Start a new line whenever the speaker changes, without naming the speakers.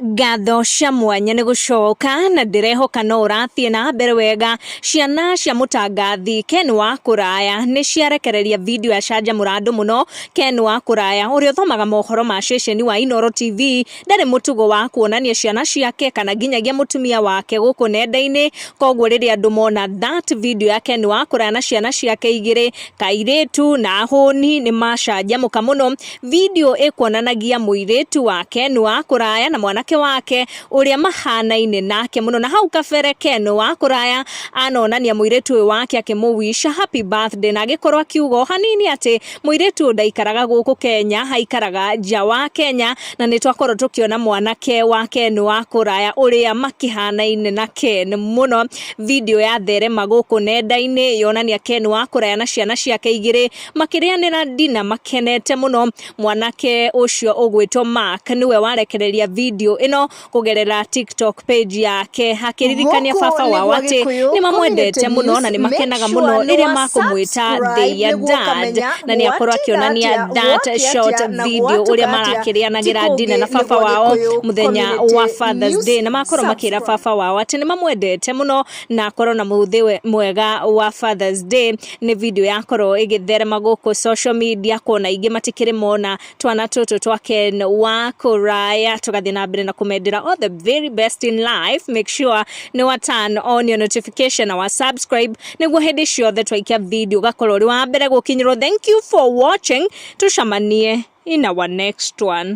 Ngatho cia mwanya nĩ gũcoka na ndĩrehoka no ũrathiĩ na mbere wega. Ciana cia mũtangathi Ken wa Kũraya nĩ ciarekereria video ya canjamũra andũ mũno. Ken wa Kũraya ũrĩa ũthomaga mohoro ma ceceni wa Inooro TV ndarĩ mũtugo wa kuonania ciana ciake kana nginyagia mũtumia wake gũkũ nenda-inĩ. Koguo rĩrĩa andũ mona that video ya Ken wa Kũraya na ciana ciake igĩrĩ, kairĩtu na hũni, nĩ macanjamũka mũno. Video ĩkuonanagia mũirĩtu wa Ken wa Kũraya na mwanake wake ũrĩa mahanaine nake mũno. Na hau kabere Ken wa Kũraya anonania mũirĩtu ũyũ wake akĩmũwisha happy birthday na agĩkorwo akiuga o hanini atĩ mũirĩtu ũyũ ndaikaraga gũkũ Kenya, aikaraga nja wa Kenya, na nĩ twakorwo tũkĩona mwanake wa Ken wa Kũraya ũrĩa makĩhanaine na Ken mũno. Video yatherema gũkũ nenda-inĩ yonania Ken wa Kũraya na ciana ciake igĩrĩ makĩrĩanĩra ndina makenete mũno. Mwanake ũcio ũgwĩtwo Mark nĩwe warekereria video ĩno kũgerera TikTok page yake akĩririkania
Gũkũ
baba wao
nĩ gwa
atĩ
Gĩkũyũ
nĩ mamwendete
Community
mũno
News.
na nĩ
Make
makenaga
sure
mũno
nĩ
rĩrĩa
wa
makũmwĩta
subscribe
their
nĩguo
dad,
ũkamenya
na nĩ akorwo
gwatinda
akĩonania
atĩa,
that
gwakĩa
short
atĩa na
video ũrĩa
gwatuka atĩa. Ti
marakĩrĩanagĩra
kũngĩ
ndina na
nĩ
baba
gwa
wao
Gĩkũyũ
mũthenya
Community
wa Father's
News.
Day, na makorwo makĩra
Subscribe.
baba wao atĩ nĩ mamwendete mũno na akorwo na mũthĩ mwega wa Father's Day. Nĩ video yakorwo ĩgĩtherema gũkũ social media kuona aingĩ matikĩrĩ mona twana tũtũ twa Ken wa Kũraya. Tũgathiĩ na mbere na kũmendera all the very best in life. Make sure nĩ wa turn on your notification na wa subscribe nĩguo hĩndĩ ciothe twaikia video ũgakorwo ũrĩ wa mbere gũkinyĩrwo. Thank you for watching, tũcemanie in our next one.